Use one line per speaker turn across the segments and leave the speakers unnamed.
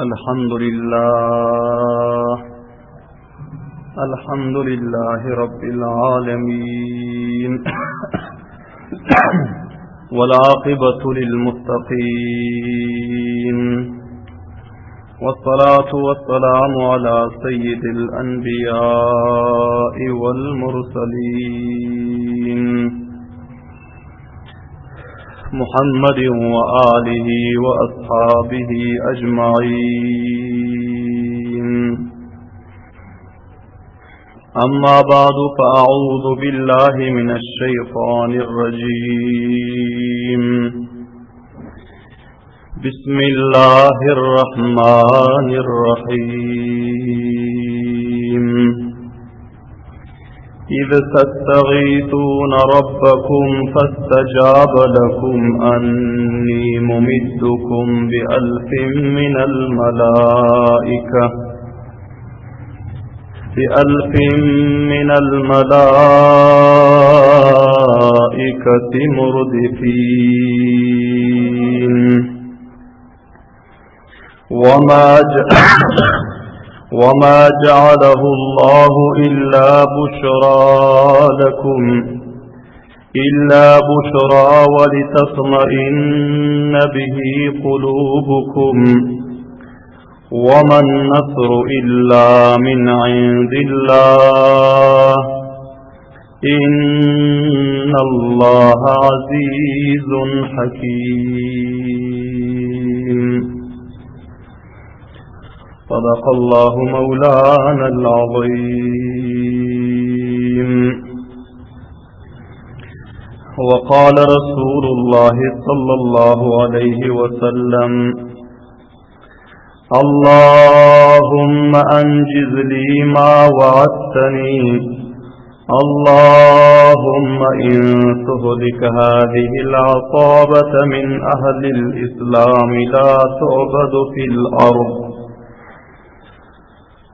الحمد لله الحمد لله رب العالمين والعاقبة للمتقين والصلاة والسلام على سيد الأنبياء والمرسلين محمد وآله وأصحابه أجمعين أما بعد فأعوذ بالله من الشيطان الرجيم بسم الله الرحمن الرحيم إذ تستغيثون ربكم فاستجاب لكم أني ممدكم بألف من الملائكة بألف من الملائكة مردفين وما وما جعله الله إلا بشرى لكم إلا بشرى ولتطمئن به قلوبكم وما النصر إلا من عند الله إن الله عزيز حكيم صدق الله مولانا العظيم وقال رسول الله صلى الله عليه وسلم اللهم أنجز لي ما وعدتني اللهم إن تهلك هذه العصابة من أهل الإسلام لا تعبد في الأرض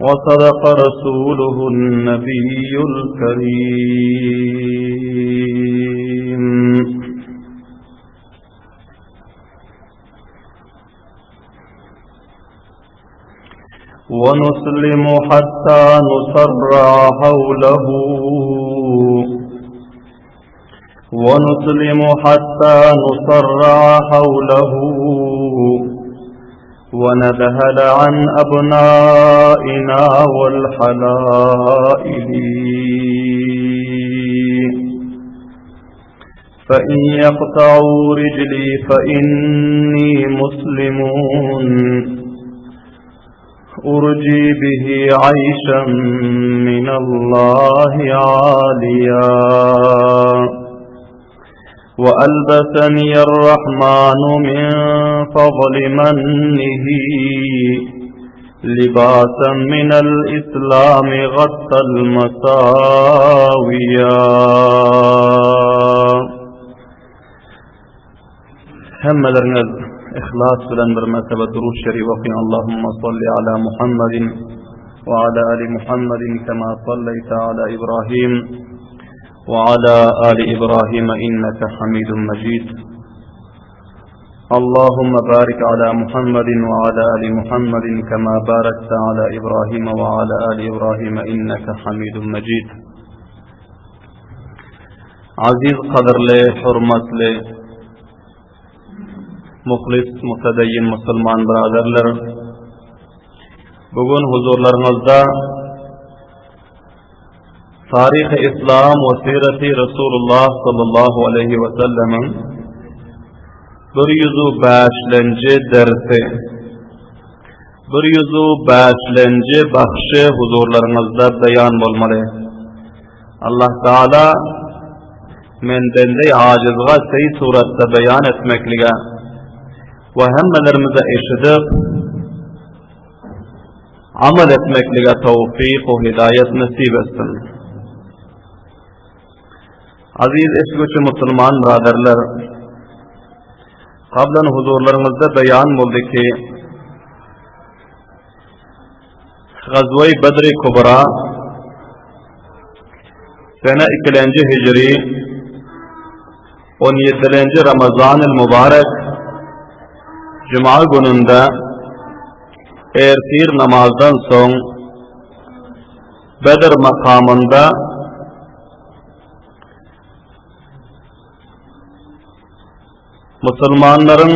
وصدق رسوله النبي الكريم ونسلم حتى نسرع حوله ونسلم حتى نصرع حوله ونذهل عن أبنائنا والحلائل فإن يقطعوا رجلي فإني مسلمون أرجي به عيشا من الله عاليا وألبسني الرحمن من فضل منه لباسا من الإسلام غطى المساويا Hemmeleriňiz ihlas bilen bir mertebe durud şerif okyň. Allahumma salli ala Muhammedin we ala ali Muhammedin kema sallayta ala Ibrahim we ala ali Ibrahim inneke Hamidun Mecid. اللهم بارك على محمد وعلى آل محمد كما باركت على إبراهيم وعلى آل إبراهيم إنك حميد مجيد Aziz gadyrly, hormatly, muhlis, mutadayyin musulman biraderler. Bugün huzurlaryňyzda Taryhy Islam we Sireti Resulullah sallallahu aleyhi we sellemiň bir ýüz bäşlenji dersi, bir ýüz bäşlenji bahşy huzurlaryňyzda beýan bolmaly. Allah Taala menden deý ajyzga seý suratda beýan etmeklige we hemmelerimize eşidip amal etmeklige tawfyk we hidaýat nesip etsin. Aziz eşgüçi musulman biraderler, kablan huzurlaryňyzda beýan boldy ki, Gazwe-i Bedri Kubra sene ikilenji hijri 17. Ramazan-ül Mübarek Cuma gününde. Ertir namazdan soň Bedr makamynda musulmanlaryň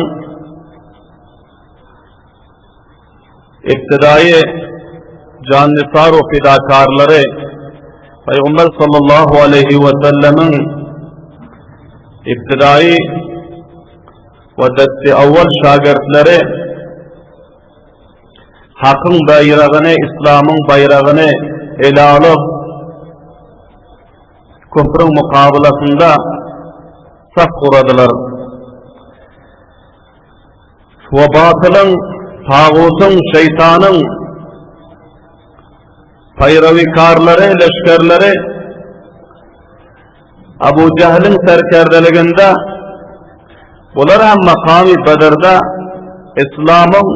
ibtidaýy jannisar we fidakarlary Pygamber sallallahu aleyhi we sellemiň ibtidaýy we desti awwal şagirtleri Hakyň baýragyny, Islamyň baýragyny ele alyp, küfrüň mukabylasynda saf guradylar. We batylyň, tagutyň, şeýtanyň paýrawikarlary, leşgerleri Abu Jahlyň serkerdeliginde bular hem makamy Bedrde Islamyň,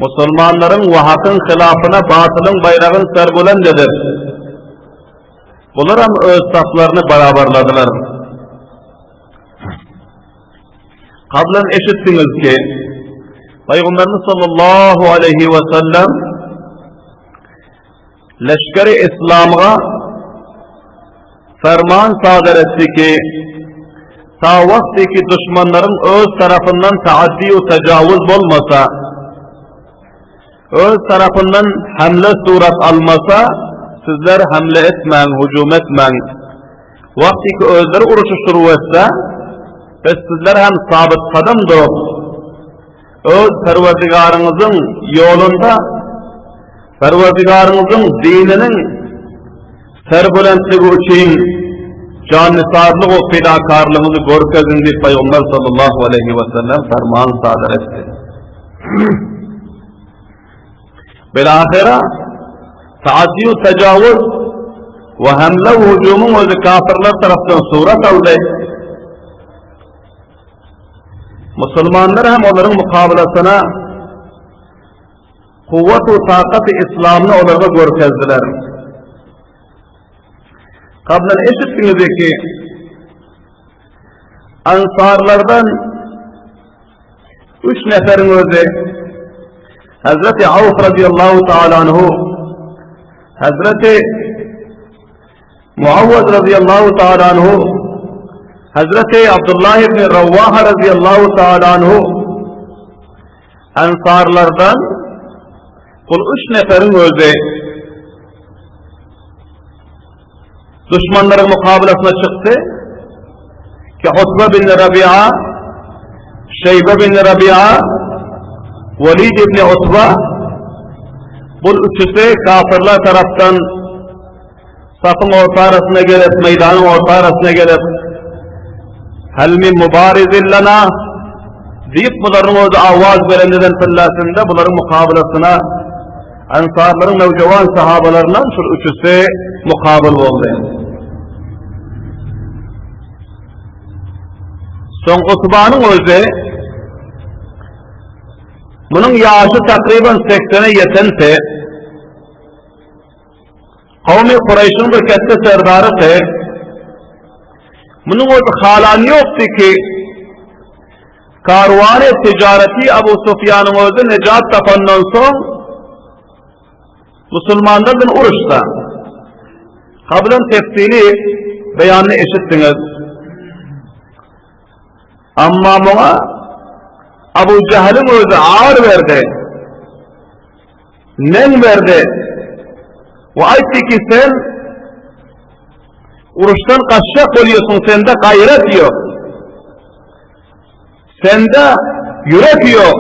musulmanlaryň we hakyň hylafyna batylyň baýragyny serbulendedir. Bular hem öz saflaryny barabarladylar. Kablan eşitdiňiz ki, Pygamberimiz sallallahu aleyhi ve sellem leşgeri İslam'a ferman sadır etdi ki, ta wagty ki düşmanlaryň öz tarapyndan taaddi we tejawüz bolmasa, öz tarapyndan hamle surat almasa, sizler hamle etmäň, hüjüm etmäň. Wagty ki özleri uruşy şuru etse, bes sizler hem sabyt kadam durup, öz Perwerdigaryňyzyň ýolunda Perwerdigaryňyzyň dininiň serbulentligi üçin jannisarlyk we fedakarlygyňyzy görkeziň diýip Pygamber sallallahu aleýhi we sellem ferman sadyr etdi. Bilahira taaddi we tejawuz we hamle we hüjümüň özi kafirler tarapdan surat aldy. Musulmanlar hem olaryň mukabalasyna kuwwat we takaty islamyny olara görkezdiler. Kablan eşitdiňiz ki, Ansarlardan üç neferiň özi Hazreti Awf radiyallahu ta'ala anhu Hazreti Muawwaz radiyallahu ta'ala anhu Hazreti Abdullah ibn Rawwaha radiyallahu ta'ala anhu Ansarlardan bul üç neferiň özi Duşmanlaryň mukabalasyna çykdy ki Utba bin Rabi'a, Şeýbe bin Rabi'a, Walid ibn Utba bul üçüsi kafirler tarapdan Safyň orta arasyna gelip, meýdanyň orta arasyna gelip, Hal min mubarizin lana diýip bularyň özi awaz berenden pillasynda bularyň mukabalasyna Ansarlaryň nowjawan sahabalaryndan şul üçüsi mukabyl boldy. Soň Utbanyň özi munuň ýaşy takryban 80-e ýetenti Kowmy Kureýşiň bir ketde serdarydy. Munuň özi halany ýokdy ki, karwany tijareti Abu Sufýanyň özi nejat tapandan soň musulmanlar bilen uruşsa. Kablan tefsili beýanyny eşitdiňiz. Amma muňa Abu Jahlyň özi ar berdi. Men berdi. We aýtdy ki sen uruşdan gaçjak bolýarsyň, sende gaýrat ýok. Sende ýürek ýok.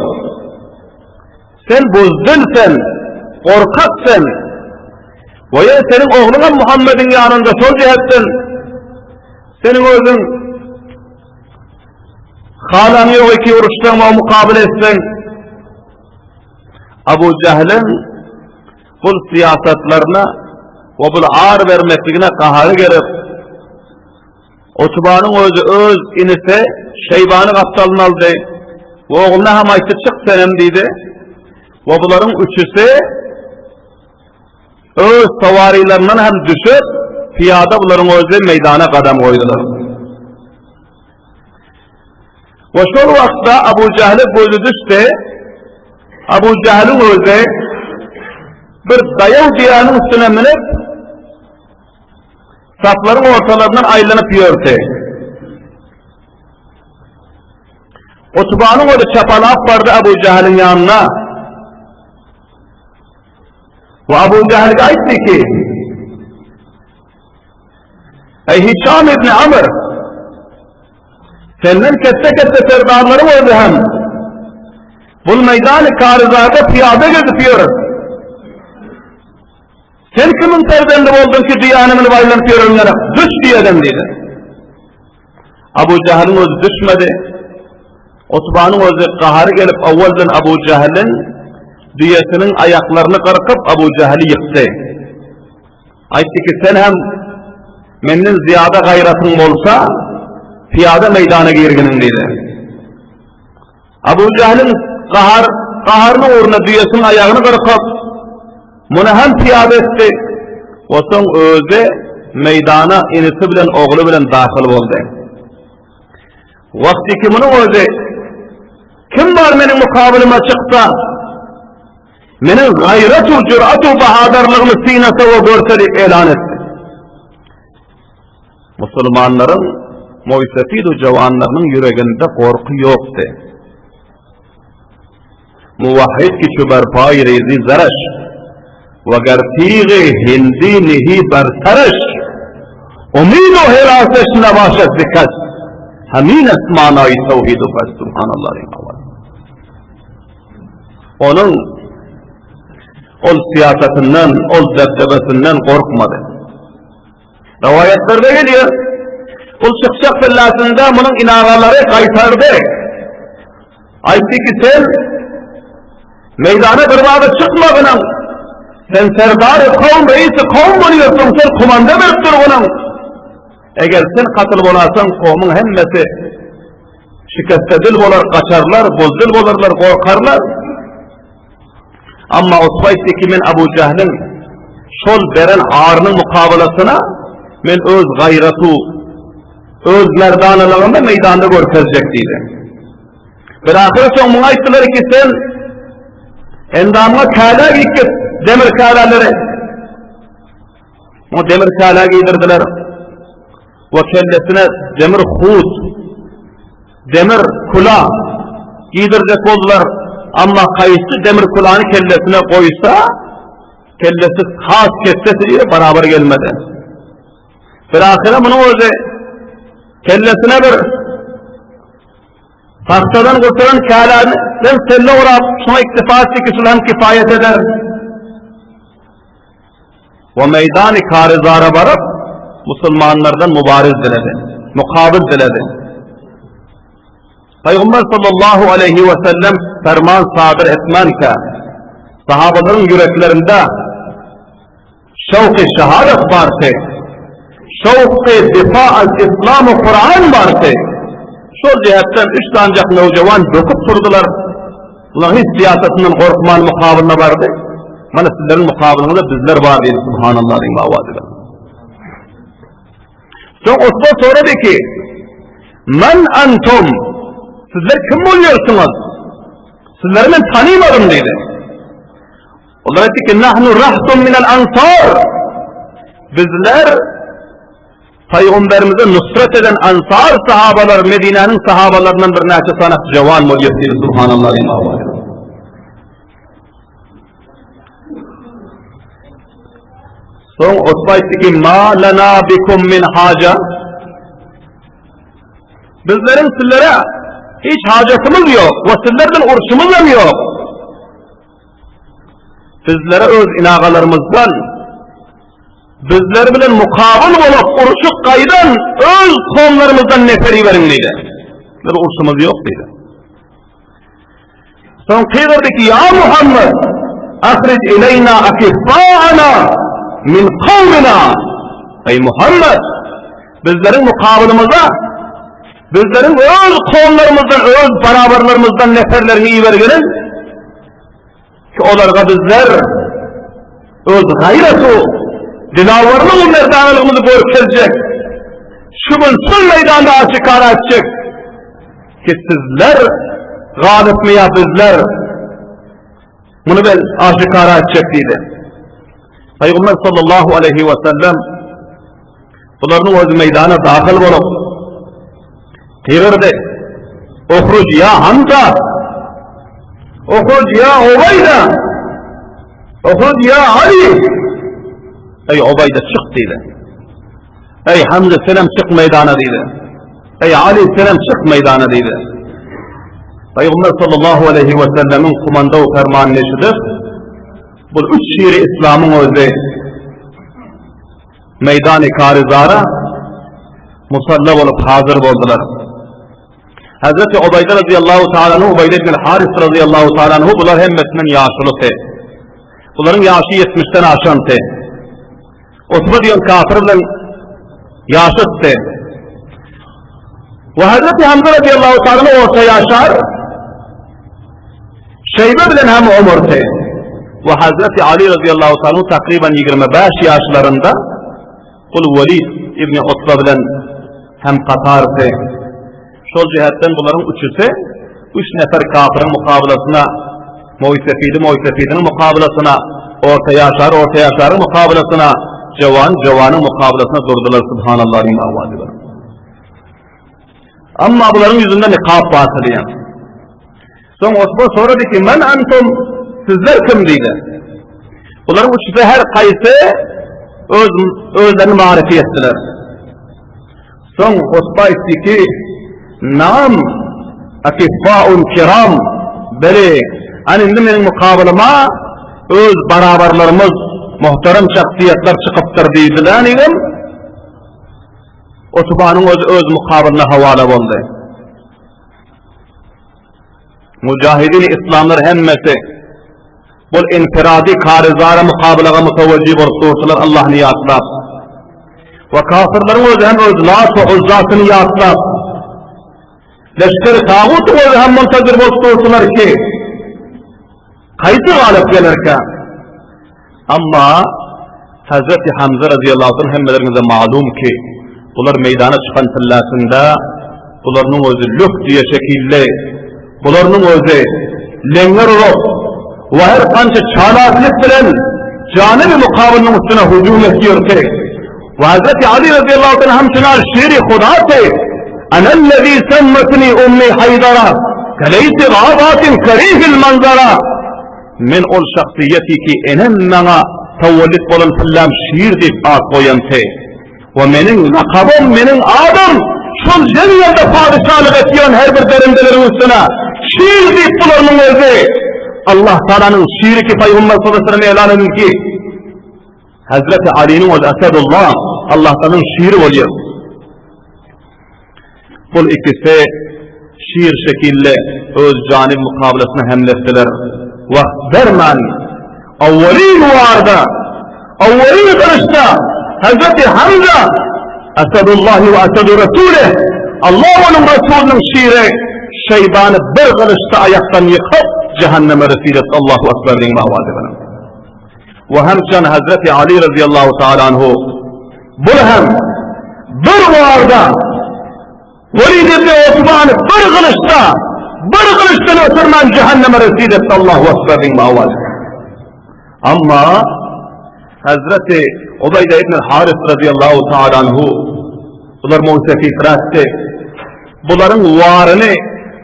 Sen buzdil sen, gorkak sen. We ýene seniň ogluň hem Muhammediň ýanynda şol jähetden seniň özüň halaň ýok iki uruşdan we mukabyl etseň Abu Jahlyň bul syýasatlaryna we bul ar bermekligine gahary gelip, Utbanyň özi öz inisi Şeýbany gapdalyna aldy we ogluna hem aýtdy, çyk senem diýdi. We bularyň üçüsi öz sowarylaryndan hem düşüp, pyýada bularyň özi meýdana gadam goýdular. We şol wagtda Abu Jahle gözi düşdi. Abu Jahlyň özi. Bir daýaw düýäniň üstüne münüp, saplaryň ortalaryndan aýlanyp ýördi. Utbanyň özi çapalap bardy Abu Jahylyň ýanyna. We Abu Jahilge aýtdy ki, Eý Hişam ibn Amr, senden ketde-ketde serdarlary boldy hem. Bul meýdany Karyzada pyýada gezip ýör. Sen kimiň perzendi bolduň ki düýäni münüp aýlanyp ýörenlere düş diýeden diýdi. Abu Jahylyň özi düşmedi. Utbanyň özi gahary gelip awwaldan Abu Jahylyň düýesiniň aýaklaryny gyrkyp Abu Jahyly ýykdy. Aýtdy ki sen hem menden zyýada gaýratyň bolsa pyýada meýdana girginiň diýdi. Abu Jahylyň gahar, gaharynyň ugruna düýesiniň aýagyny gyrkyp, muny hem pyýada etdi. We soň özi meýdana inisi bilen ogly bilen dahyl boldy. Wagty ki munuň özi kim bar meniň mukabylyma çyksa, meniň gaýrat-u jürat-u bahadarlygymy synasa we görse diýip elan etdi. Musulmanlaryň moýsefid jawanlarynyň ýüreginde gorky ýokdy. Muwahhid ki çu berpaý rizi zaraş, we ger tigi hindi nihi ber saraş, umid u heraseş nebaşet zikas, hamin est manaýy tawhid u fes, subhanallah. Onuň ol syýasatyndan, ol debdebesinden gorkmady. Rowaýatlarda gelýär, ol çykjak pillasynda munuň inagalary gaýtardy. Aýtdy ki, sen meýdana bir bada çykmagynyň, sen serdary kowum, reisi kowum bolýarsyň, sen komanda berip durgunyň. Eger sen katyl bolasaň, kowumyň hemmesi şikestedil bolar, gaçarlar, bozdil bolarlar, gorkarlar. Amma Utba aýtdy ki, men Abu Jahlyň şol beren arynyň mukabalasyna men öz gaýratu, öz merdanalygymy meýdanda görkezjek diýdi. Bir ahyry soň muňa aýtdylar ki, sen endamyňa käle giýip, demir käleleri. Muňa demir käle giydirdiler. We kellesine demir hut, demir kula giydirjek boldular. Amma kaýsy demir kulany kellesine goýsa, kellesi has kessesi diýip barabar gelmedi. Bir ahyra munuň özi kellesine bir Pagtadan gurtaran käläden selle orap, şoňa iktifa etdi ki, şul hem kifaýet eder. We meýdany Karyzara baryp, musulmanlardan mubariz diledi, mukabyl diledi. Pygamber sallallahu aleyhi we sellem ferman sadyr etmänkä, sahabalaryň ýüreklerinde Şowky şahadat bardy. Şowky difa az islam we Kuran bardy. Şol jähetden üç sanjak nowjawan böküp turdular. Bular hiç syýasatyndan gorkman mukabylyna bardy. Mana sizleriň mukabylyňyzda bizler bar diýdi subhanallah diýip awazy bilen. Soň Osman sorady ki, Men antum? Sizler kim bolýarsyňyz? Sizleri men tanymadym diýdi. Olar aýtdy ki, Nahnu rahtun minel ansar. Bizler Pygamberimize nusrat eden ansar sahabalar, Medinäniň sahabalaryndan birnäçe sanak jawan bolýar diýdi, subhanallah. Soň Utba aýtdy ki, Ma lana bikum min haja. Bizleriň sizlere hiç hajatymyz ýok we sizler bilen urşumyz hem ýok. Bizlere öz inagalarymyzdan bizler bilen mukabyl bolup urşup gaýdan öz kowumlarymyzdan nefer iberiň diýdi. Biz urşumyz ýok diýdi. Soň gygyrdy ki, ýa Muhammed, ahrij ileýna akiffaana min kowmina. Eý Muhammed, bizleriň mukabylymyza bizleriň öz kowumlarymyzdan, öz barabarlarymyzdan neferleriňi ibergeniň Ki olarga bizler öz gaýratu, dilawarlyk we merdanalygymyzy görkezjek, şu gün şul meýdanda aşykara etjek ki sizler galypmy ýa bizler, muny ben aşykara etjek diýdi. Pygamber sallallahu aleyhi we sellem bularyň öz meýdana dahyl bolup gygyrdy. Uhruj ya Hamza! Uhruj ya Ubayda! Uhruj ya Ali! Ey Ubayda çyk diýdi. Ey Hamza senem çyk meýdana diýdi. Ey Ali senem çyk meýdana diýdi. Peygamber sallallahu aleyhi we sellemiň kumanda fermanyny eşidip, bu üç şiri İslamyň özi meýdany Karizara musalla bolup hazır boldular. Hazreti Ubayda radıyallahu ta'ala anhu, Ubayda ibn Haris radıyallahu ta'ala anhu bular hemmesinden ýaşulysy. Bularyň ýaşy 70-den aşandy. Utba diýen kafir bilen ýaşatdy. We Hazreti Hamza radıyallahu ta'ala orta ýaşar. Şeýbe bilen hem umurdy. We Hazreti Ali radıyallahu ta'ala takriben 25 ýaşlarynda ol Welid ibn Utba bilen hem katardy. Şol jihetden bularyň üçüsi üç nefer kafiriň mukabalasyna, moýsefidi moýsefidiniň mukabalasyna, orta ýaşar orta ýaşaryň mukabalasyna, jawan jawanyň mukabalasyna durdular subhanallah diýip awazy bilen. Amma bularyň ýüzünde nikap basylýar. Soň Osman sorady ki, Men antum, sizler kim diýdi. Bularyň üçüsi her haýsy öz özlerini marifi etdiler. Soň Utba aýtdy ki, Naam, akiffaun kiram, beli, an indi meniň mukabylyma öz barabarlarymyz, muhterem şahsyýetler çykypdyr diýdiler. Utbanyň özi öz mukabylyna hawala boldy. Mujahidin islamlar hemmesi bul infiradi karizara mukabylaga mutawajjih bolup durdular Allahny ýatlap. We kafirleriň özi hem öz Lat we Uzzasyny ýatlap. Leşger tagutyň özi hem muntazir bolup durdular ki haýsy galyp gelerkä? Amma Hazreti Hamza radiyallahu anh hemmeleriňize malum ki, bular meýdana çykan tillasynda bularynyň özi lök diýe şekilli, bularynyň özi leňňer urup we her kança çalaslyk bilen janyby mukabylynyň üstüne hüjüm etýärdi. We Hazreti Ali radiyallahu anh hem şuna şiri Huda te, Anellezî semmetni ummi Haýdara, keleýsi gabatin kerihil manzara. Men ol şahsyýeti ki enem maňa tawallyt bolan pyllam şir diýip at goýanty we meniň lakabym meniň adym şol jeňňelde padyşalyk etýän her bir derendeleriň üstüne şir diýip bularynyň özi Allah Taalanyň şiri ki Pygamber sallallahu aleyhi ve sellem elan edin ki Hazreti Ali'niň özi Esedullah Allah Taalanyň şiri bolýar. Bul ikisi şir şekilli öz janyp mukabylasyna hemle etdiler. Wagt bermän, awwalyn warda, awwalyn gylyçda Hazreti Hamza Esedullahi we Esedu Resulih, Allah we onuň Resulynyň şiri Şeýbany bir gylyçda aýakdan ýykyp, jehenneme resil etdi. Allahu Ekber diýiň owazy bilen. We hemçen Hazreti Ali radıyallahu taala anhu bul hem bir warda Velid ibn Osmany bir gylyçda bir gylyçdan ötürmän cehenneme resid etdi Allahu Ekber diýiň awaz. Amma Hazreti Ubayda ibn Haris radıyallahu taala anhu bular Musefi Frat'ti. Bularyň waryny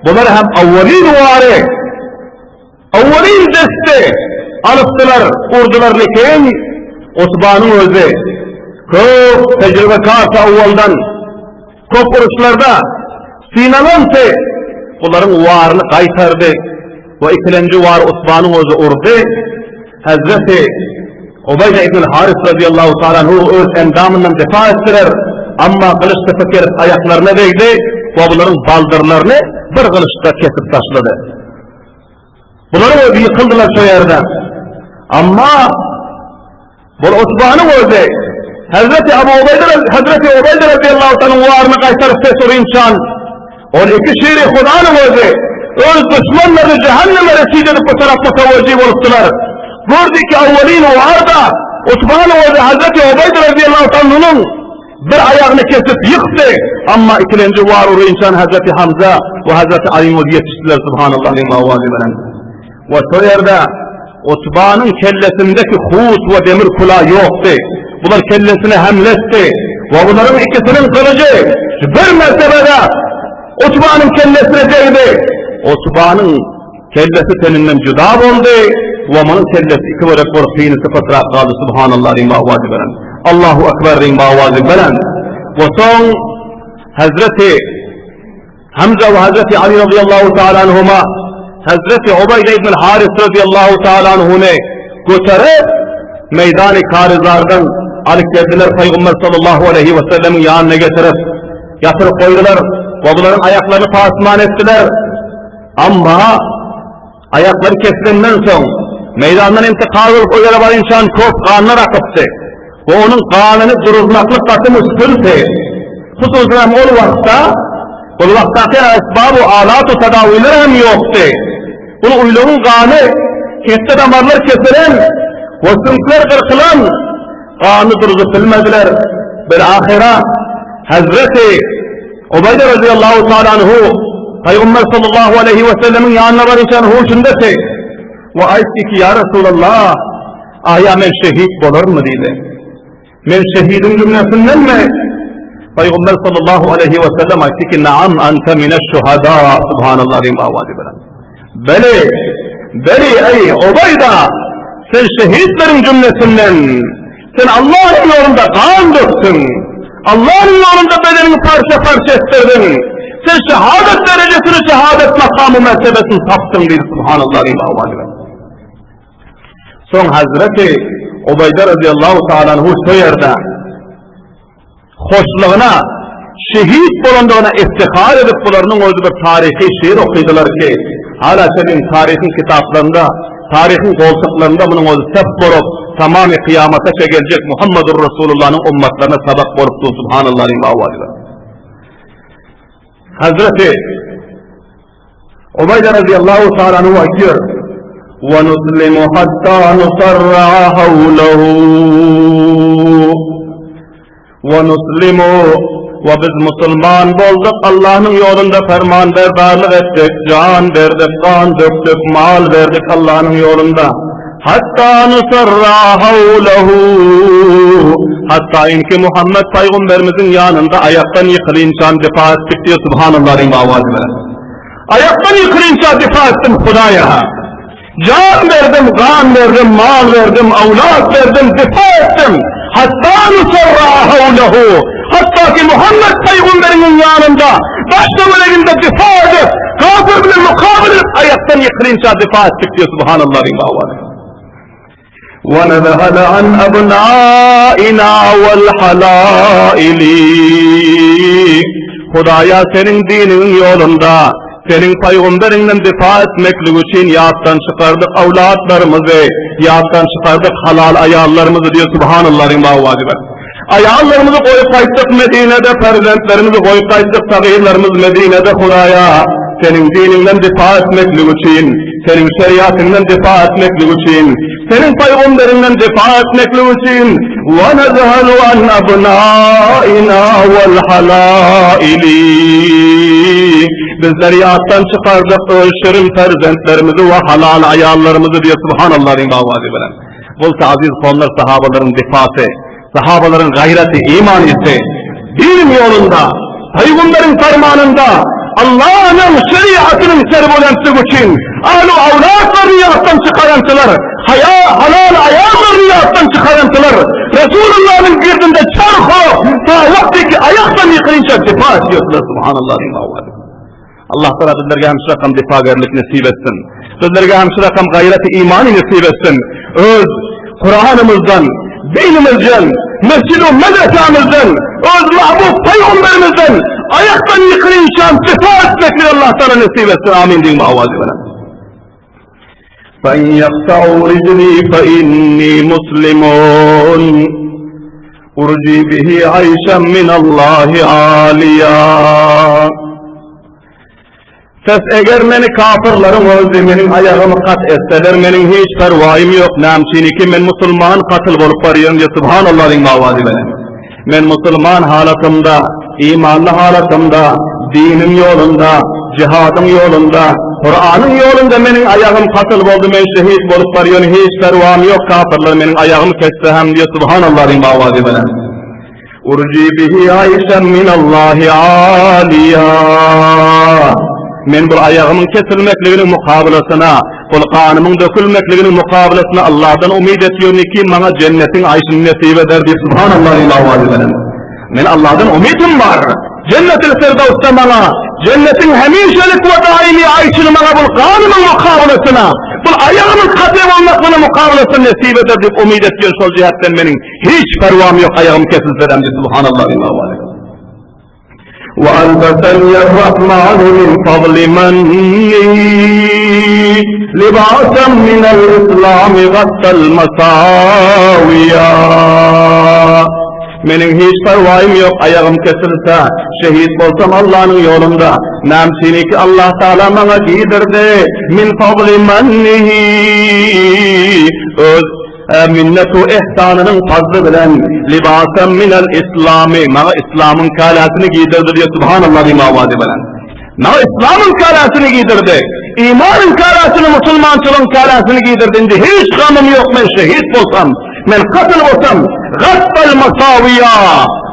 bular hem awwalin wary Awwalyn desti alypdylar, urdular lekin Utbanyň özi köp tejribekardy awwaldan, köp uruşlarda synalandy, bularyň waryny gaýtardy we ikilenji wary Utbanyň özi urdy. Hezreti Ubaýda ibn Haris radiyallahu ta'ala anhu öz endamyndan defa etdiler, amma gylyç tepe gelip aýaklaryna degdi we bularyň baldyrlaryny bir gylyçda kesip taşlady. Bularyň özi ýykyldylar şo ýerde. Amma bul Utbanyň özi Hazreti Abu Ubeýde Hazreti Ubeýde radiyallahu ta'ala waryny gaýtaryp ses urynçan ol iki şiri Hudanyň özi öz düşmanlaryny cehenneme resid edip bu tarap mutawajjih bolupdylar. Gördü ki awwalin warda Utbanyň özi Hazreti Ubeýde radiyallahu ta'ala'nyň Bir aýagyny kesip ýykdy. Amma ikilenji war urynçan Hazreti Hamza we Hazreti Alyň özi ýetişdiler Subhanallah diýen owazy bilen. We şo ýerde. Utbanyň kellesindeki hut we demir kula ýokdy. Bular kellesine hemle etdi we bularyň ikisiniň gylyjy bir mertebede Utbanyň kellesine degdi. Utbanyň kellesi teninden juda boldy we munuň kellesi iki bölek bolup synasy pytrap galdy. Subhanallah diýip owazy beren. Allahu akbar diýip owazy beren. We soň Hazreti Hamza we Hazreti Ali radiyallahu ta'ala anhuma Hazreti Ubeýde ibn Haris radiyallahu ta'ala anhuny göterip meýdany Karizardan alyp geldiler Pygamber sallallahu aleyhi we sellemiň ýanyna getirip ýatyryp goýdular we bularyň aýaklaryny pasman etdiler. Amma Aýaklary kesilenden soň, meýdandan intikal bolup o ýere barynçan köp ganlar akypdy we onuň ganyny duruzmaklyk gaty müşgildi. Hususan hem ol wagtda, ol wagtdaky esbab-u alat-u tedawiler hem ýokdy. Ol uýlugyň gany ketde damarlar kesilen we süňkler gyrkylan gany duruzyp bilmediler. Bil-ahyra Hezreti Ubaýda razyýallahu taala anhu Pygamber sallallahu aleýhi we sellemiň ýanyna barýan huşundady we aýtdy ki, Ýa Resulallah, aýa men şehit bolarmy diýdi. Men şehidiň jümlesindenmi? Pygamber sallallahu aleýhi we sellem aýtdy ki, Naam ente mineş şuhada. Subhanallah diýip awazy bilen. Beli, beli eý Ubaýda, sen şehitleriň jümlesinden. Sen Allahyň ýolunda gan dökdüň. Allahyň ýolunda bedeniňi parça-parça etdirdiň. Sen şehadet derejesini, şehadet makamy mertebesini tapdyň diýdi. Subhanallah diýip awazy bilen. Soň Hazreti Ubaýda radiyallahu ta'ala anhu şo ýerde hoşlugyna, şehit bolandygyna iftihar edip bularynyň özi bir taryhy şiir okydylar ki, hala çenli taryhyň kitaplarynda, taryhyň goltuklarynda munuň özi sep bolup, tamamy kyýamata çe geljek Muhammedur Resulullanyň ummatlaryna sabak bolup dur, subhanallah diýip awazy bilen. Hazreti Ubaýda razyýallahu taala anhu aýdýar, Wa nuslimu hatta nusarra hawlahu. Wa nuslimu we biz musulman bolduk, Allahnyň ýolunda fermanberdarlyk etdik, jan berdik, gan dökdük, mal berdik Allahnyň ýolunda. Hatta nusarra hawlahu. Hatta inki Muhammed paýgamberimiziň ýanynda aýakdan ýykylynçan difa etdik diýip subhanallah diýip awaz beren. Aýakdan ýykylynça difa etdim Hudaýa. Jan berdim, gan berdim, mal berdim, awlad berdim, difa etdim. Hatta nusarra hawlahu. Hatta ki Muhammed paýgamberiň ýanynda daş töwereginde difa edip, kafir bilen mukabil edip aýakdan ýykylynça difa etdik diýip subhanallah diýip awaz. Wa nazhala an abnaina wal halaili. Hudaýa seniň diniň ýolunda Seniň paýgamberiňden difa etmeklik üçin ýatdan çykardyk awlatlarymyzy, ýatdan çykardyk halal aýallarymyzy diýip subhanallah diýip awazy ber. Aýallarymyzy goýup gaýtdyk Medinede, perzentlerimizi goýup gaýtdyk, sagyrlarymyz Medinede Hudaýa, Seniň diniňden difa etmeklik üçin, Seniň şeriatyňdan difa etmeklik üçin, Seniň paýgamberiňden difa etmeklik üçin, Wa nazhalu an abnaina wal halaili. Bizler ýatdan çykardyk öz şirin perzentlerimizi we halal aýallarymyzy diýip subhanallah diýip awazy bilen. Bolsa aziz kowumlar sahabalaryň difasy, sahabalaryň gaýraty, imanysy diniň ýolunda, pygamberiň fermanynda Allah'yň şeriatynyň serbulentligi üçin ahlu awlatlaryny ýatdan çykarançylar, haýa halal aýallaryny ýatdan çykarançylar, Resulullah'yň girdinde çarh olup, ta wagty ki aýakdan ýykylynça difa etýärdiler, subhanallah diýip awazy. Allah Taala bizlerge hem şu rakam difagerlik nesip etsin. Bizlerge hem şu rakam gaýraty imany nesip etsin. Öz Kur'anymyzdan, dinimizden, mesjid-u medresamizden, öz mahbub peygamberimizden ayaktan ýykylynçam difa etmeklik Allah Taala nesip etsin. Amin diýiň awazy bilen. فَإِنْ يَقْطَعُوا رِجْلِي فَإِنِّي مُسْلِمٌ أُرْجِي بِهِ عَيْشًا مِنَ اللّٰهِ عَالِيًا Ses eger meni kafirleriň özi meniň aýagymy kat etseler meniň hiç perwaýym ýok nämçiniki men musulman katyl bolup barýan diýip subhanallah diýiň awazy bilen. Men musulman halatymda, imanly halatymda, diniň ýolunda, jihadyň ýolunda. Kuranyň ýolunda meniň aýagym katyl boldy, men şehit bolup barýan, hiç perwam ýok, kapyrlar meniň aýagymy kesse hem diýip subhanallah diýip awazy bilen. Urji bihi aýşan minallahi aliýa. Men bu aýagymyň kesilmekliginiň mukabylasyna, bul ganymyň dökülmekliginiň mukabylasyna Allahdan umyt etýän ki, maňa jennetiň aýşyny nesip eder diýip subhanallah diýip awazy bilen. Men Allahdan umydym bar. Jennetil Firdawsda maňa jennetiň hemişelik we daýymy aýşyny maňa bul ganymyň mukabylasyna, bul aýagymyň kate bolmaklygyna mukabylasyna nesip eder diýip umyt etýän şol jähetden meniň hiç perwam ýok aýagym kesilsedem diýip subhanallah diýip awazy. وألبسني الرحمن من فضل مني لباسا من الإسلام غطى المساوية Meniň hiç perwaýym ýok, aýagym kesilse, şehit bolsam Allanyň ýolunda. Nämçiniki Allah Taala maňa giýdirdi, min fadli mannihi, öz minnet we ihsanynyň fazly bilen, libasan minel islami, maňa islamyň käläsini giýdirdi diýip, subhanallah diýme owazy bilen. Maňa islamyň käläsini giýdirdi, imanyň käläsini, musulmançylygyň käläsini giýdirdi, indi hiç gamym ýok, men şehit bolsam, men katyl bolsam, gattal masawiýa,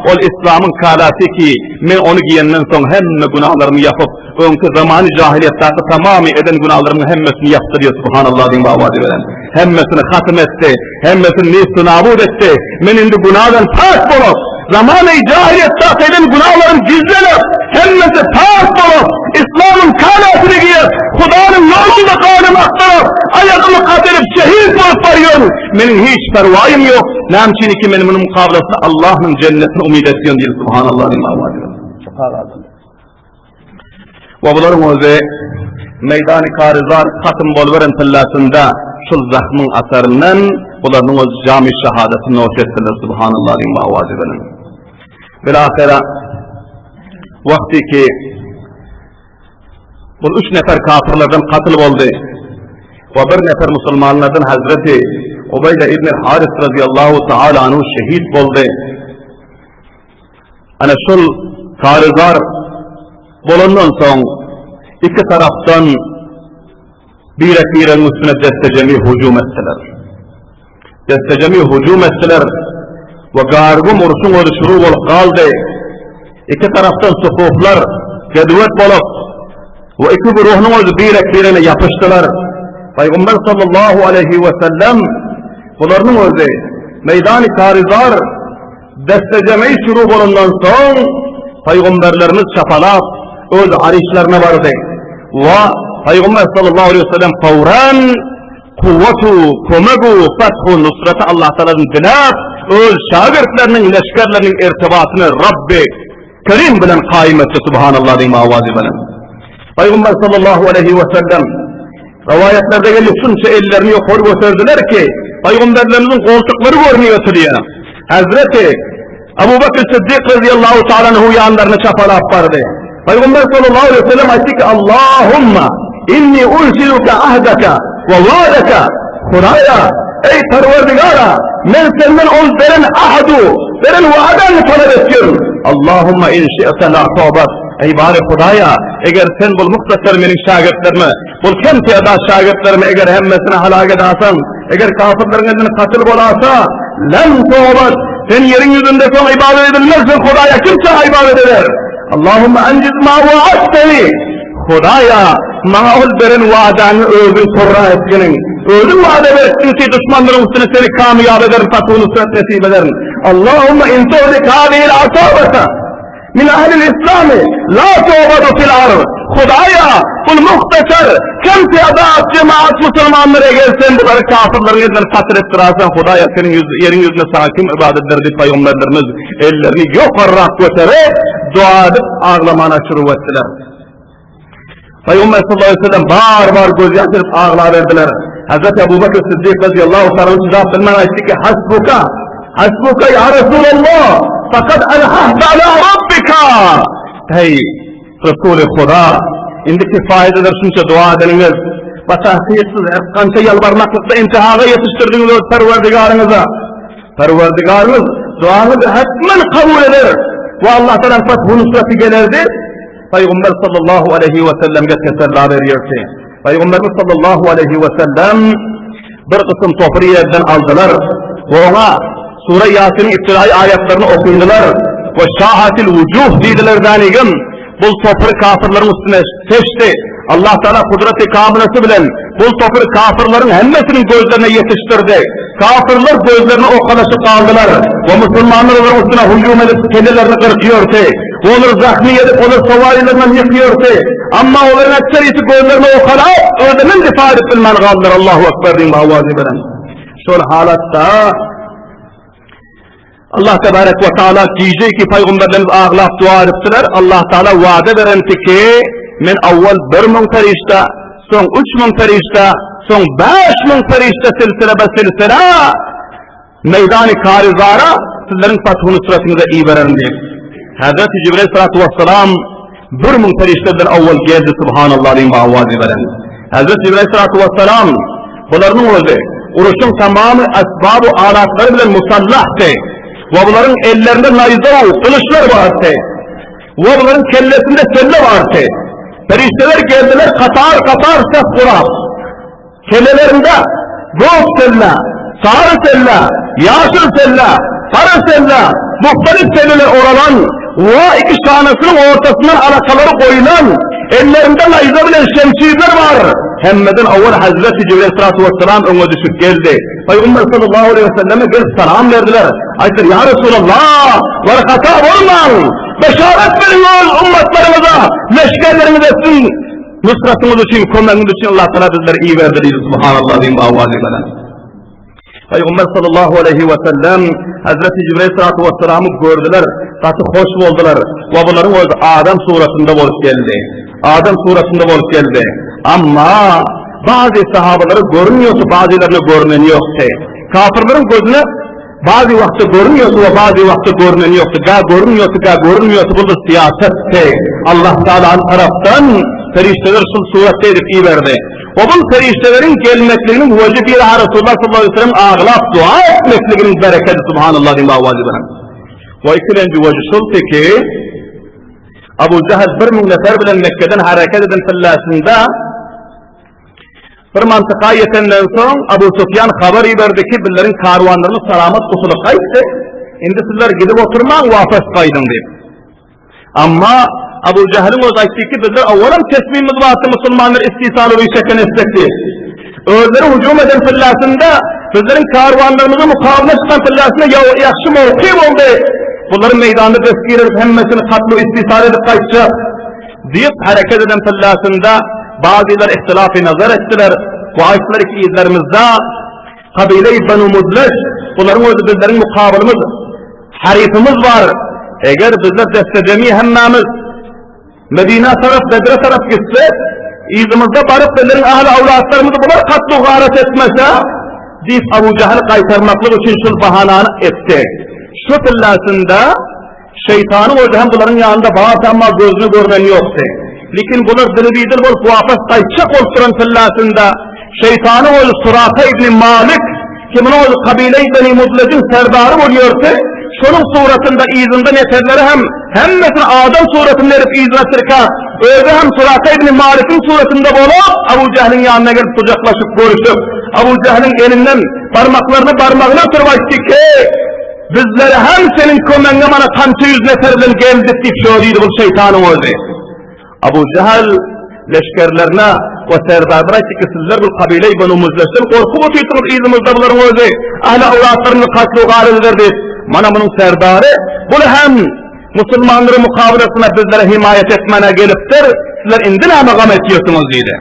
ol islamyň käläsi ki, men ony giýenden soň hemme günalarymy ýapyp, öňki zamany jahiliýetdäki tamamy eden günalarymy hemmesini ýapdy diýip, subhanallah diýip owazy bilen. Hemmesini hatym etdi, hemmesini nesti nabut etdi. Men indi günadan pak bolup, zamany jahiliýetdäki eden günahlarym gizlenip, hemmesi pak bolup, islamyň kalasyny giýip, Hudanyň ýolunda ganymy akdyryp, aýagymy gatyryp şehit bolup barýan. Meniň hiç perwaýym ýok. Näme üçin ki men munuň mukabylasynda Allahnyň jennetini umyt etýän diýip, subhanallah diýip owazy bilen. We bularyň özi meýdany karyzar hatym boluberen pillasynda şul zahmyň asaryndan bularyň özi jamy şahadaty noş etdiler subhanallah diýip owazy bilen. Bilahyra wagty ki bu üç nefer kafirlerden katyl boldy we bir nefer musulmanlardan Hazreti Ubeýde ibn Haris radiyallahu taala anhu şehit boldy. Ana şol karyzar bolandan soň iki tarapdan birek-biregiň üstüne dessejemi hüjüm etdiler. Dessejemi hüjüm etdiler we gargum urşuň özi şuru bolup galdy. Iki tarapdan sufuflar gedwet bolup we iki güruhnyň özi birek-birene ýapyşdylar. Paýgamber sallallahu aleyhi we sellem bularynyň özi meýdany karyzar Dessejemei şuru bolandan soň, pygamberlerimiz çapalap, öz aryşlaryna bardy. We Pygamber sallallahu aleýhi we sellem fawran kuwwatu, kömegu, fathu, nusraty Allah Tagaladan diläp, öz şagirtleriniň, leşgerleriniň irtibatyny Rabbi Kerim bilen kaýym etdi, subhanallah diýme owazy bilen. Pygamber sallallahu aleýhi we sellem Rowaýatlarda gelýär, şunça ellerini ýokary göterdiler ki, pygamberlerimiziň goltuklary görünip otyrýar. Hazreti Abu Bakr Siddik radiyallahu ta'ala anhu ýanlaryna çapalap bardy. Pygamber sallallahu aleyhi ve sellem aýtdy ki, Allahumma inni unsiluka ahdaka we wa'daka. Hudaýa, ey Perwerdigara, men senden ol beren ahdu, beren wa'daňy talap etýärin. Allahumma in şi'te la tobat. Eý bary Hudaýa, eger sen bul muhtasar meniň şägirtlerime, bul kem tedat şägirtlerime eger hemmesini halak edasaň, eger kafirleriň elinden katyl bolasa, lem tobat, sen ýeriň ýüzünde soň ibadet edilmezsiň, Hudaýa kim saňa ibadet eder? Allahumma anjiz ma wa'adtani. Hudaýa, maňa ol beren wadaňy özüň torra etginiň. Özüň wada beripdiň ki, duşmanlaryň üstüne seni kamyýap ederin, fathu nusrat nesip ederin. Allahumma in tuhlik hadihil asabata. Min ahlil islami la tu'badu fil ard. Hudaýa, bul muhtasar, kem tedat jemaat musulmanlar eger sen bulary kafirleriň elinden katyl etdirarsen, Hudaýa seniň ýüz, ýeriň ýüzünde saňa kim ibadet eder diýip pygamberlerimiz ellerini ýokarrak göterip, dua edip aglamana şuru etdiler. Pygamber sallallahu aleyhi ve sellem bar-bar göz ýaş edip aglaberdiler. Hazreti Ebu Bekir Siddik radıyallahu ta'ala çydap bilmän aýtdy ki, Hasbuka, hasbuka ya Resulallah, fakat alhahta ala rabbika. Hey, Resuly Huda, indi kifaýet eder şunça dua edeniňiz. Batahsyz siz gança ýalbarmaklykda intihaga ýetişdirdiňiz öz Perwerdigaryňyza. Perwerdigaryňyz duaňyzy hetmen kabul eder. We Allah taala fathu nusraty gelerdi. Pygamber sallallahu aleyhi we sellemge tesella berýärdi. Pygamberimiz sallallahu aleýhi we sellem bir gysym topry ýerden aldylar we oňa Sure Ýasiniň ibtidaýy aýatlaryny okydylar we şahatil wujuh diýdiler dänigim bul topry kafirleriň üstüne seçdi. Allah Taala kudraty kamylasy bilen bul topry kafirleriň hemmesiniň gözlerine ýetişdirdi. Kafirler gözlerini okalaşyp galdylar we musulmanlar olaryň üstüne hüjüm edip kellelerini gyrkýardy. We olary zahmy edip olar sowaýlaryndan ýykýardy. Amma olaryň ekserisi gözlerini okalap özünden difa edip bilmän galdylar. Allahu Ekber diýip awazy beren. Şol halatda Allah tebarek we taala gije ki paýgamberlerimiz aglap dua edipdiler. Allah taala wada berenti ki men awwal 1000 perişde, soň 3000 perişde, soň 5000 perişde silsile be silsile meýdany Karizara sizleriň fathu nusratyňyza ibererin diýip. Hazreti Jibril salatu vesselam 1000 perişde bilen awwal geldi subhanallah diýip awazy beren. Hazreti Jibril salatu vesselam Bularyň özi uruşyň tamamy esbabu alatlary bilen musallahdy we bularyň ellerinde naýza we gylyçlar bardy we bularyň kellesinde selle bardy. Perişdeler geldiler katar-katar saf gurap. Kellelerinde gök selle, sary selle, ýaşyl selle, gara selle, muhtelif selleler oralan we iki şanasynyň ortasyndan alakalary goýlan, ellerinde naýza bilen şemşirler bar. Hemmeden owal Hazreti Jibril salatu vesselam öňe düşüp geldi. Pygamber sallallahu aleyhi ve selleme gelip salam berdiler. Aýtdylar, Ýa Resulallah, bir hata bolmaň. Beşaret beriň öz ummatlaryňyza, leşgerleriňize siziň nusratyňyz üçin, kömegiňiz üçin Allah Taala bizleri iberdi diýdi. Subhanallah diýip awazy bilen. Pygamber sallallahu aleyhi ve sellem Hazreti Jibril salatu vesselamy gördüler. Gaty hoş boldular. We bularyň özi adam suratynda bolup geldi. Adam suratynda bolup geldi. Amma bazı sahabalara görünýärdi, bazylaryna görünen ýokdy. Kafirleriň gözüne bazı wagtda görünýärdi we bazı wagtda görünen ýokdy. Ga görünýärdi, ga görünmeýärdi. Bu syýasatdy. Allah Taala'nın tarapdan perişdeler şul suratda edip iberdi. We bul perişdeleriň gelmekliginiň weji bir Resulullah sallallahu aleyhi ve sellem aglap dua etmekliginiň bereketi subhanallah diýip awazy bilen. We ikilenji weji şuldy ki Abu Jahl 1000 nefer bilen Mekke'den hareket eden pillasynda bir mantyka ýetenden soň Abu Sufyan habar iberdi ki bizleriň karwanlarymyz salamat gutulyp gaýtdy. Indi sizler gidip oturmaň, wapas gaýdyň diýip. Amma Abu Jahylyň özi aýtdy ki, bizler owalam tesmimiz bardy musulmanlar istisal uruş çeken etsek diýip. Özleri hüjüm eden pillasynda bizleriň karwanlarymyzy mukabyla çykan pillasynda ýagşy mowki boldy. Bulary meýdanda destgir edip hemmesini katlu istisal edip gaýtjak diýip hereket eden pillasynda bazylar ihtilafy nazar etdiler. We aýtdylar ki, yzlarymyzda kabile-i Benu Mudleş bularyň özi bizleriň mukabylymyz Haryfymyz bar. Eger bizler desse-jemi hemmämiz Medinä tarap, Bedre tarap gitsek, yzymyzda baryp bizleriň ahli-awlatlarymyzy bular katlu-garat etmese, diýip Abu Jahyl gaýtarmaklyk üçin şul bahanany etdi. Şu pillasynda şeýtanyň özi hem bularyň ýanynda bardy, emma gözüne görnen ýokdy. Lekin bular dilibidil bolup wapas gaýtjak bolup duran pillasynda şeýtanyň özi Suraka ibn Malik Ki munuň özi kabile-i Beni Mudlejiň serdary bolýardy, şonuň suratynda yzynda neferleri hem hemmesini adam suratynda edip yzyna tirkäp, özi hem Suraka ibn Malikiň suratynda bolup, Abu Jähliň ýanyna gelip gujaklaşyp görüşip, Abu Jähliň elinden barmaklaryny barmagyna oturyp aýtdy ki, Bizler hem seniň kömegiňe mana tança ýüz nefer bilen geldik diýip şo diýdi bul şeýtanyň özi. Abu Jahl leşgerlerine we serdarlara aýtdy ki, sizler bu kabile-i Benu Muzleşden gorkup otyrsyňyz, yzymyzda bularyň özi ähli awlatlaryňyzy katl-u garet eder diýip. Mana munuň serdary, bul hem musulmanlaryň mukabylasyna bizlere himaýat etmäne gelipdir, sizler indi näme gam etýärsiňiz diýdi.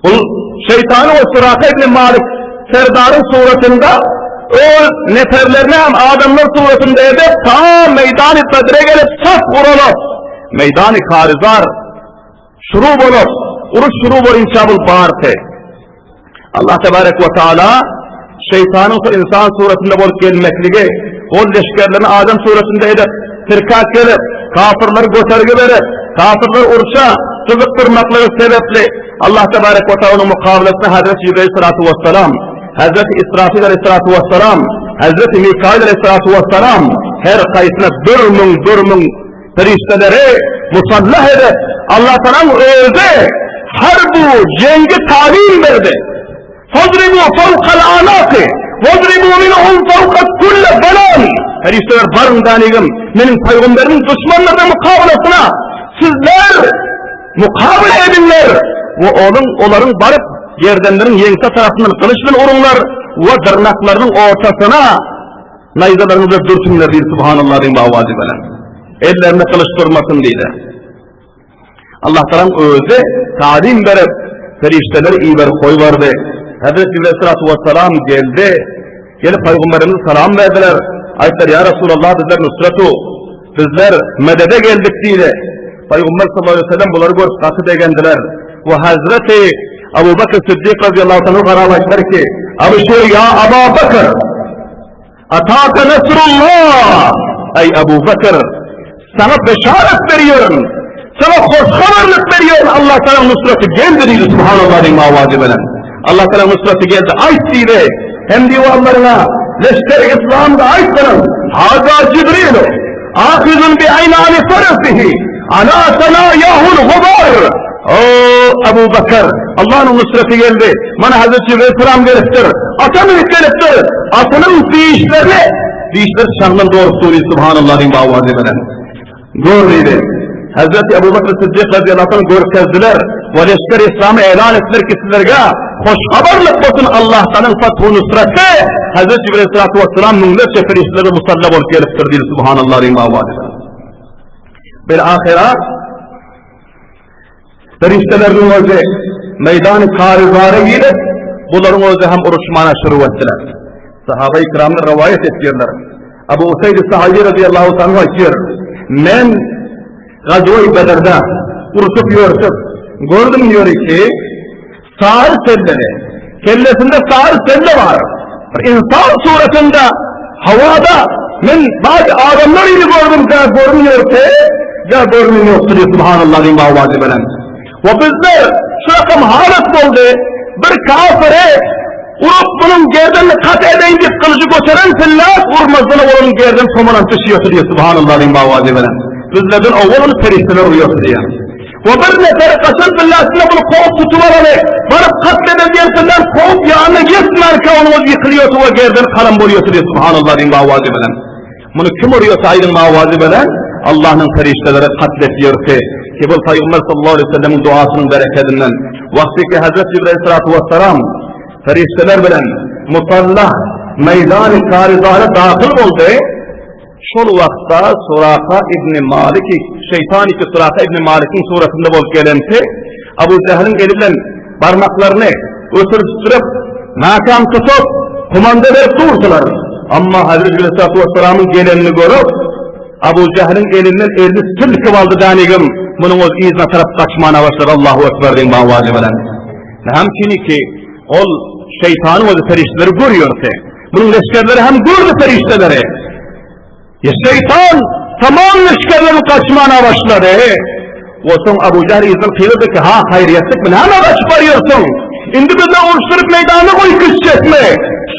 Ol şeýtany we Suraka ibn Malik serdaryň suratynda öz neferlerini hem adamlar suratynda edip, ta meýdany Bedre gelip saf guralyp, meýdany Karizar şuru bolup, uruş şuru bolynça bul bardy. Allah tebarek we taala şeýtanyň şu insan suratynda bolup gelmekligi, ol leşgerlerini adam suratynda edip, tirkäp gelip, kafirleri götergi berip, kafirleri urşa gyzykdyrmaklygy sebäpli Allah tebarek we taala onuň mukabylasyna Hazreti Jibril salatu wessalam, Hazreti Israfil aleyhissalatu wessalam, Hazreti Mikail aleyhissalatu wessalam her haýsyna 1000 1000 perişdeleri musallah edip, Allah Taala'nın özi. Harbu jeňgi talim berdi. Fadribu fawkal anaky, wadribu minhum fawka kulle banan. Perişdeler baryň danigim, meniň pygamberimiň duşmanlarynyň mukabalasyna sizler mukabala ediňler we onuň olaryň baryp gerdenleriniň ýeňse tarapyndan gylyç bilen uruňlar we dyrnaklarynyň ortasyna naýzalaryňyzy bilen dürtüňler diýdi subhanallah diýip awazy bilen. Ellerinde gylyç durmasyn diýdi. Allah Tagalaň özi talim berip, perişdeleri iberip goýberdi. Hazreti Jibril aleyhissalatu vesselam geldi. Gelip Pygamberimize salam berdiler. Aýtdylar, ýa Resulallah bizler nusratu, bizler medede geldik diýdi. Pygamber sallallahu aleyhi ve sellem bulary görüp gaty begendiler. We Hazreti Abu Bakr Siddik radıyallahu anhu garap aýtdylar ki, Abşir ýa Aba Bakr. Ataka nasrullah! Eý Abu Bekr, saňa beşaret berýärin, saňa hoş habarlyk berýärin, Allah Tagalaň nusraty geldi diýdi, subhanallah diýip owazy bilen. Allah Tagalaň nusraty geldi, aýt diýdi, hem diwanlaryňa, leşger islamda aýt bilen, Haza Jibrilu, ahizun bi aynani farasihi, ala sanayahul gubar. O Abu Bekr, Allah'ın nusreti geldi. Mana Hazreti Jibril Selam gelipdir. Ata münüp gelipdir. Atynyň dişlerini, dişleri çaňdan dorup dur, subhanallah diýip awazy bilen. Gör diýdi. Hazreti Abu Bekr Siddik radıyallahu anh görkezdiler we leşger İslamy elan etdiler ki sizlerge hoş habarlyk bolsun Allah'tan fathu nusreti Hazreti Jibril salatu vesselam müňlerçe perişdelerle musalla bolup gelipdir diýdi subhanallah diýip awazy bilen. Bil ahira Perişdeleriniň özi meýdany Karyzara girip, bularyň özi hem uruşmana şuru etdiler. Sahaba-i kiramlar rowaýat etýärler. Abu Usaid Sahabi radiyallahu anhu aýtýar, Men Gazwa-i Bedrde urşup ýörsek, gördüm diýär ki, Sary selleli. Kellesinde sary selle bar. Bir insan suratynda hawada men bazı adamlar ili gördüm da görünüyor ki da görünüyor ki subhanallah diýip awazy bilen. We bizler şu rakam halat boldy. Bir kafiri urup bunun gerdenini kat edeýin diýip gylyjy göteren sillah urmazdan onuň gerden somalan düşüyor diýip subhanallah diýip awazy bilen. Bizlerden owal ony perişdeler urýar diýýär. We bir neferi gaçan billasynda muny kowup tutup alaly, baryp katl eden diýensinden kowup ýanyna ýetmänkä onuň özi ýykylýardy we gerdeni karam bolýardy diýip subhanallah diýiň awazy bilen. Muny kim urýarsa aýdyň awazy bilen Allahnyň perişdeleri katl etýärdi. Ki bu Pygamber sallallahu aleyhi ve sellemiň duasynyň berekedinden wagty ki Hazreti Jibril aleyhissalatu vesselam perişdeler bilen musallah meýdany Karizara dahyl boldy. Şol wagtda Suraka ibn Malik, şeýtan iki Suraka ibn Malikiň suratynda bolup gelensi, Abu Jähiliň eli bilen barmaklaryny ötürişdirip, mäkäm tutup, komanda berip durdular. Amma Hazreti Aleyhissalatu vesselamyň gelenini görüp, Abu Jähiliň elinden elini silkip aldy dänigim, munuň öz yzyna tarap gaçmana başlady, Allahu Ekber diýen bawazy bilen. Näme üçin ki, ol şeýtanyň özi perişdeleri görýärdi. Munuň leşgerleri hem gördi perişdeleri. Ya şeytan tamam leşgerlerini kaçmana başladı. O soň Abu Jahl yzdan gygyrdy ki, ha haýryýetlik mi, näme gaçyp barýarsyň? Indi bizle uruşdyryp meýdana goýup gitjekmi?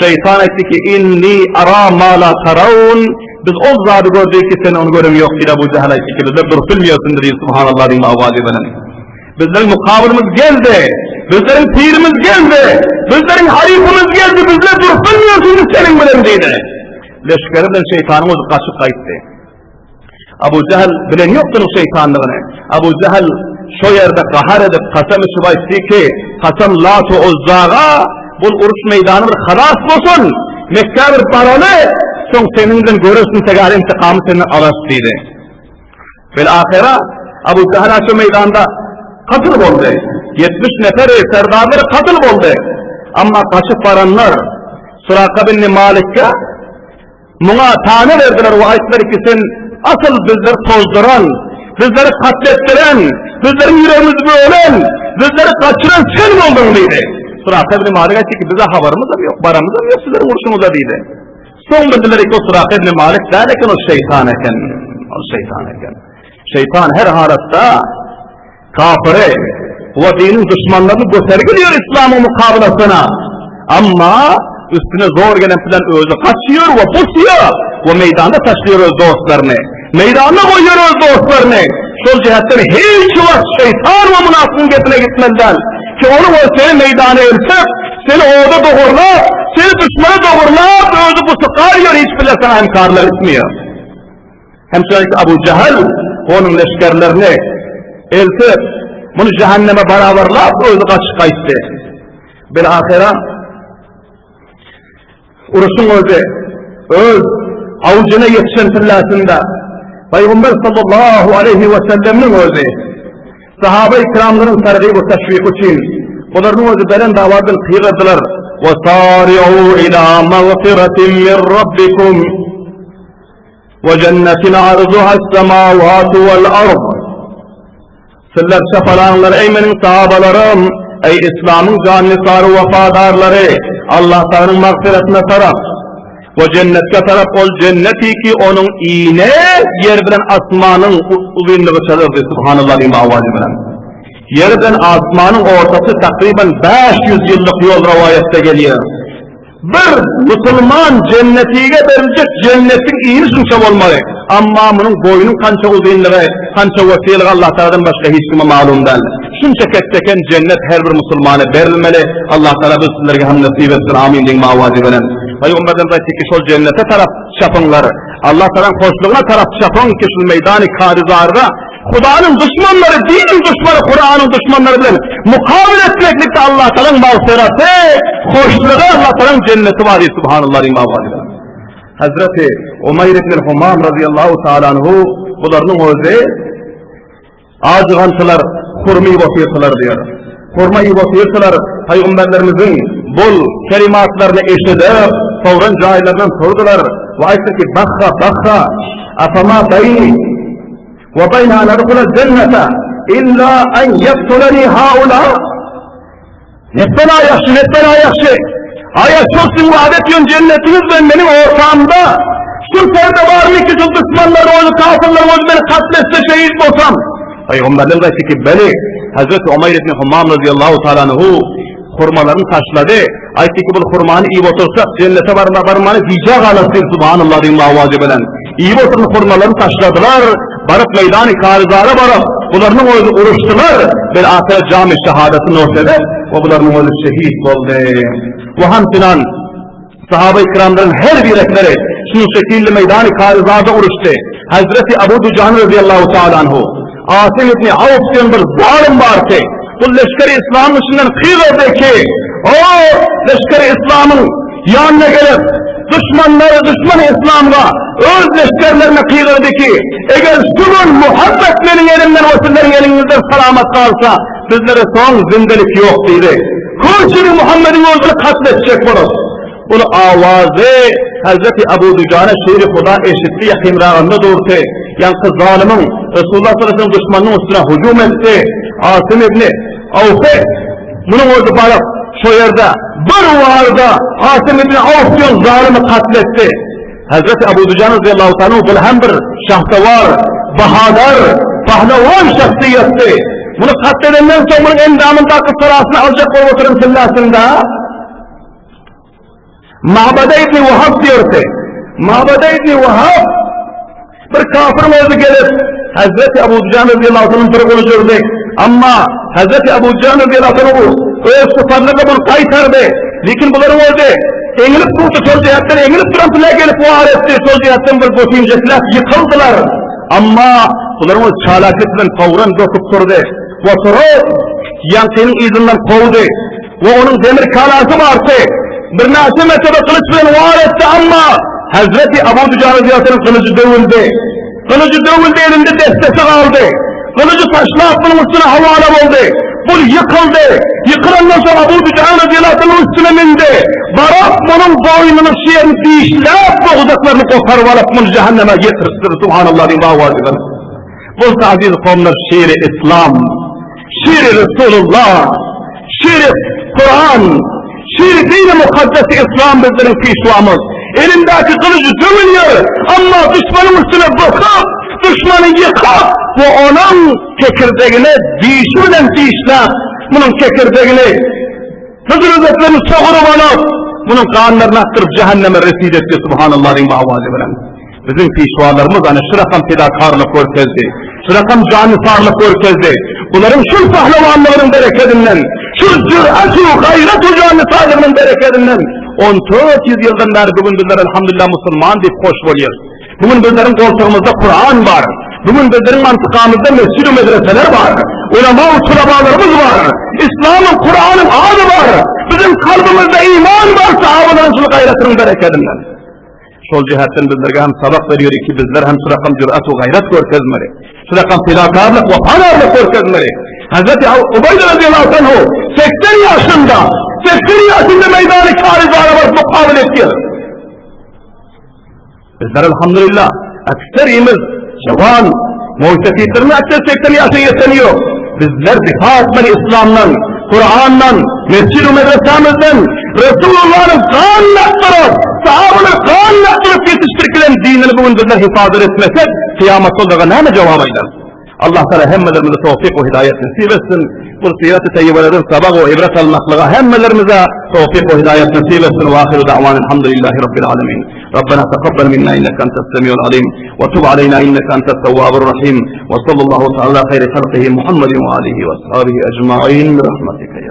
Şeytan aýtdy ki, inni ara ma la taraun. Biz ol zady gördük ki, sen ony gören ýok diýdi Abu Jahl aýtdy ki, bizler durup bilmeýärsiň diýdi, subhanallah diýip awazy bilen. Bizleriň mukabylymyz geldi. Bizleriň pirimiz geldi. Bizleriň halypymyz geldi. Bizler durup bilmiyoruz indi seniň bilen diýdi. Leşgeri bilen şeýtanyň özi gaçyp gaýtdy. Abu Jahl bilen ýokdy onuň şeýtanlygyny. Abu Jahl şo ýerde gahar edip kasam içip aýtdy ki, kasam Lat we Uzzaga bul uruş meýdany bir halas bolsun. Mekgä bir baraly, soň seniň bilen göreşin tegar intikamy senden alarys diýdi. Bil-ahyra Abu Jahl şu meýdanda katyl boldy. 70 neferi serdarlary katyl boldy. Amma gaçyp baranlar Suraka bin Malik'e muňa tane berdiler we aýtdylar ki sen asyl bizleri tozduran, bizleri katletdiren, bizleriň ýüregimizi bölen, bizleri gaçyran sen bolduň diýdi. Suraka bin Malik aýtdy ki bize habarymyz hem ýok, baramyz hem ýok sizleriň urşuňyza diýdi. Soň bildiler ki, o Suraka ibn Malik däl eken, o şeýtan eken. O şeýtan eken. Şeýtan her halatda kafiri we diniň düşmanlaryny götergiliyor İslamyň mukabalasyna. Amma üstüne zor gelen bilen özi gaçıyor we busuyor we meýdanda taşlıyor öz dostlaryny. Meýdanda goýuyor öz dostlaryny. Şol jähetden hiç wagt şeýtan we munafygyň gepine gitmeli däl. Ki onuň özi seni meýdana eltip, seni oda dogurlap, seni duşmana dogurlap, özi busukar ýör hiç bile saňa hemkarlyk etmeýär. Hem şeýle Abu Jahal onuň leşgerlerini eltip, muny jähenneme barabarlap özi gaçyp gaýtdy. Bil-ahyra Uruşyň özi öz awjyna ýetişen pillasynda Pygamber sallallahu aleýhi we sellemniň özi sahaba-i kiramlaryň tergib we teşwiki üçin bularyň özi beren dawadan gygyrdylar. Wa sari'u ila magfiratin min rabbikum we jennetin arzuha as-samawatu wal ard. Sizler çapalaňlar, eý meniň sahabalarym, eý islamyň jannisary wepadarlary, Allah Taganyň magfyratyna tarap we jennetge tarap ol jenneti ki onuň ine ýer bilen asmanyň uzynlygy çadyrdy, subhanallah diýme awazy bilen. Ýer bilen asmanyň ortasy takryban 500 ýyllyk ýol rowaýatda gelýär. Bir musulman jennetige beriljek jennetiň ini şunça bolmaly. Amma munuň boýunyň kança uzynlygy, kança wesýeligi Allah Tagaladan başga hiç kime malum däl. Şunça ketdeken jennet her bir musulmana berilmeli. Allah Tagala biz sizlerge hem nesip etsin. Amin diýiň mawazy bilen. Pygamberimiz aýtdy ki, şol jennete tarap çapyňlar. Allah Tagalaň hoşlugyna tarap çapyň ki, şul meýdany karizarda Hudanyň duşmanlary, diniň duşmany, Kuranyň duşmanlary bilen mukabil etmeklikde Allah Tagalaň magfyraty, hoşlugy, Allah Tagalaň jenneti bar diýip subhanallah diýip mawazy. Hazreti Umaýr ibn Humam radiyallahu taala anhu bularyň özi ajygançylar, hurma iýip otyrdylar diýär. Hurma iýip otyrdylar, paýgamberlerimiziň bul kelimatlaryny eşidip, sowran jaýlaryndan turdular we aýtdy ki, Bahha, bahha, afama baýni we baýna an adhulal jennete illa an ýaktulani haula. Netden aýakçy, netden aýakçy. Aýa şol siziň wada etýän jennetiňiz bilen meniň ortamda şul perde barmy ki, şul duşmanlar özi, kafirler özi meni katl etse şehit bolsam. Pygamberler aýtdy ki, beli, Hazreti Umaýr ibn Hummam radiyallahu taala anhu hurmalaryny taşlady. Aýtdy ki, bu hurmany iýip otursak, jennete barma barmany gijä galarys diýip, subhanallah diýip awazy bilen. Iýip oturan hurmalaryny taşladylar, baryp meýdany Karizara baryp, bularynyň özi uruşdylar, bir ahyra jamy şehadaty noş edip, we bularynyň özi şehit boldy. We hamçynan sahaba-i kiramlaryň her birekleri şu şekilli meýdany Karizada uruşdy. Hazreti Abu Dujan radiyallahu ta'ala anhu, Asym ibn Awf diýen bir zalym bardy. Bu leşgeri İslamyň içinden kygyrdy ki, o leşgeri İslamyň ýanyna gelip, duşmanlary duşman İslamga öz leşgerlerine kygyrdy ki, eger şu gün Muhammed meniň elimden we sizleriň eliňizden salamat galsa, bizlere soň zindelik ýok diýdi. Köçüni Muhammediň özüni katl etjek bolup. Bul awazy Hazreti Abu Dujana şiri Huda eşitdi, ýakynragynda durdy. Ýaňky zalymyň Resulullah sallallahu aleyhi ve sellem duşmanynyň üstüne hüjüm etdi. Asym ibni Awfy munuň özi baryp şo ýerde bir warda Asym ibni Awf diýen zalymy katl etdi. Hazreti Abu Dujan radiyallahu ta'ala bul hem bir şahsawar, bahadar, pahlawan şahsyýetdi. Muny katl edenden soň munuň endamyndaky sarasyny aljak bolup oturan sillasynda Mabada ibn Wahab diýerdi. Mabada ibn Wahab bir kafir boldy gelip, Hazreti Abu Dujan radiyallahu anh'ın bir guly jürdi. Amma Hazreti Abu Dujan radiyallahu anhu öz tutarlygy bunu gaýtardy. Lekin bularyň oldy. Eňilip durdy, şol jihatdan eňilip duran pile gelip war etdi. Şol jihatdan bir gotinjekläp ýykyldylar. Amma bularyň öz çalaklyk bilen fawran dokup turdy. We turup, ýaňkynyň yzyndan kowdy. We onuň demir kalasy bardy. Birnäçe mertebe gylyç bilen war etdi, amma Hazreti Abu Dujana radiyallahu gylyjy döwüldi. Gylyjy döwüldi, elinde dessesi galdy. Gylyjy taşlap, munuň üstüne hawala boldy. Bul ýykyldy. Ýykylandan soň Abu Dujana radiyallahu üstüne mindi. Baryp, munuň boýnuny şu ýerini dişläp, boguzaklaryny goparyp alyp, muny jehenneme ýetiripdir. Subhanallah diýip awaz bilen. Bolsa aziz kowumlar şiri Islam, şiri Resulullah, şiri Kur'an, şiri dini mukaddes Islam bizleriň pişwamyz. Elindäki gylyjy döwülýär, amma düşmanyň üstüne basyp, düşmany ýykyp we onuň kekirdegine dişi bilen dişläp, munuň kekirdegini hüzür-hüzzetlerini soguryp alyp, munuň ganlaryny akdyryp jehenneme resid etdi, subhanallah diýip awazy bilen. Biziň pişwalarymyz ana şu rakam fedakarlyk görkezdi. Şu rakam janysarlyk görkezdi. Bularyň şul pahlawanlygynyň berekedinden, şul jür'atu, gaýratu janysarlygynyň berekedinden 1400 ýyldan bäri bu gün bizler elhamdülillah musulman diýip hoş bolýarys. Bu gün bizleriň goltugymyzda Kur'an bar. Bu gün bizleriň mantykamyzda mesjid we medreseler bar. Ulama we tulabalarymyz bar. Islamyň, Kur'anyň ady bar. Biziň kalbymyzda iman bar sahabalaryň şul gaýratynyň berekedinden. Şol jähetden bizlerge hem sabak berýär ki bizler hem şu rakam jürat we gaýrat görkezmeli. Şu rakam fedakarlyk we padarlyk görkezmeli. Hazreti Ubeýde radiyallahu anhu 80 ýaşynda 80 ýaşynda meýdany Karizara baryp mukabil etýär. Bizler elhamdülillah ekserimiz jawan, muhtasiplerimiz ekser 80 ýaşa ýeten ýok. Bizler difa etmeli İslamdan, Kur'andan, mescid we medresemizden, Resulullah'ın kan akdyryp, sahabalar kan akdyryp ýetişdirilen dinini bugün bizler hifazat etmesek, kıyamet oldaga näme jogap aýdar? Allah Teala hemmelerimize towfik we hidaýet nesip etsin. Bu sirat-y tayyibelerden sabak we ibret almaklyga hemmelerimize towfik we hidaýet nesip etsin. Wa ahiru da'wana elhamdülillahi rabbil alamin. Rabbena taqabbal minna innaka entas semiul alim we tub aleyna innaka entat tawwabur rahim. Wa sallallahu ta'ala hayri halqihi Muhammedin we alihi we ashabihi ecmaîn bi rahmetika.